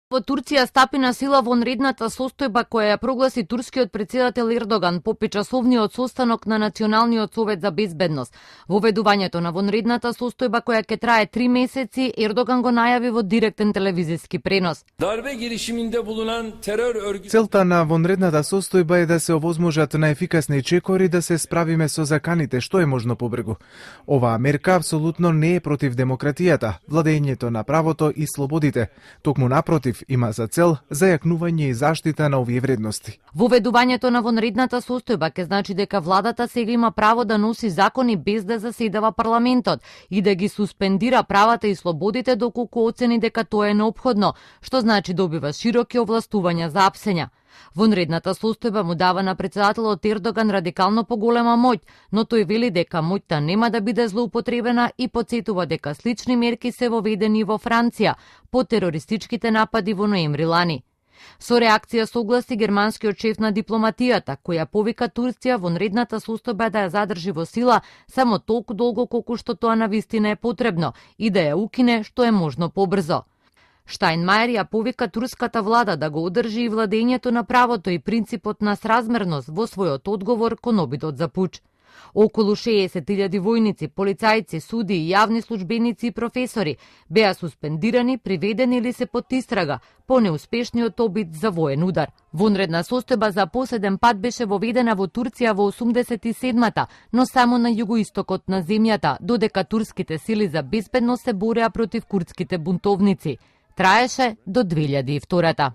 Во Турција стапи на сила вонредната состојба која ја прогласи турскиот претседател Ердоган по петчасовниот состанок на Националниот совет за безбедност. Воведувањето на вонредната состојба која ќе трае 3 месеци, Ердоган го најави во директен телевизиски пренос. Целта на вонредната состојба е да се овозможат најефикасни чекори да се справиме со заканите што е можно побрзо. Оваа мерка апсолутно не е против демократијата, владењето на правото и слободите. Токму напротив, има за цел зајакнување и заштита на овие вредности. Воведувањето на вонредната состојба ќе значи дека владата сега има право да носи закони без да заседава парламентот и да ги суспендира правата и слободите доколку оцени дека тоа е неопходно, што значи добива широки овластувања за апсења. Вонредната состојба му дава на претседателот Ердоган радикално поголема моќ, но тој вели дека моќта нема да биде злоупотребена и потсетува дека слични мерки се воведени во Франција по терористичките напади во ноември лани. Со реакција согласи германскиот шеф на дипломатијата, која повика Турција вонредната состојба да ја задржи во сила само толку долго колку што тоа навистина е потребно и да ја укине што е можно побрзо. Штајнмајер ја повика турската влада да го одржи и владењето на правото и принципот на сразмерност во својот одговор кон обидот за пуч. Околу 60.000 војници, полицајци, суди, јавни службеници и професори беа суспендирани, приведени или се под истрага по неуспешниот обид за воен удар. Вонредна состојба за последен пат беше воведена во Турција во 87-та, но само на југоистокот на земјата, додека турските сили за безбедност се бореа против курдските бунтовници. Траеше до 2002-та.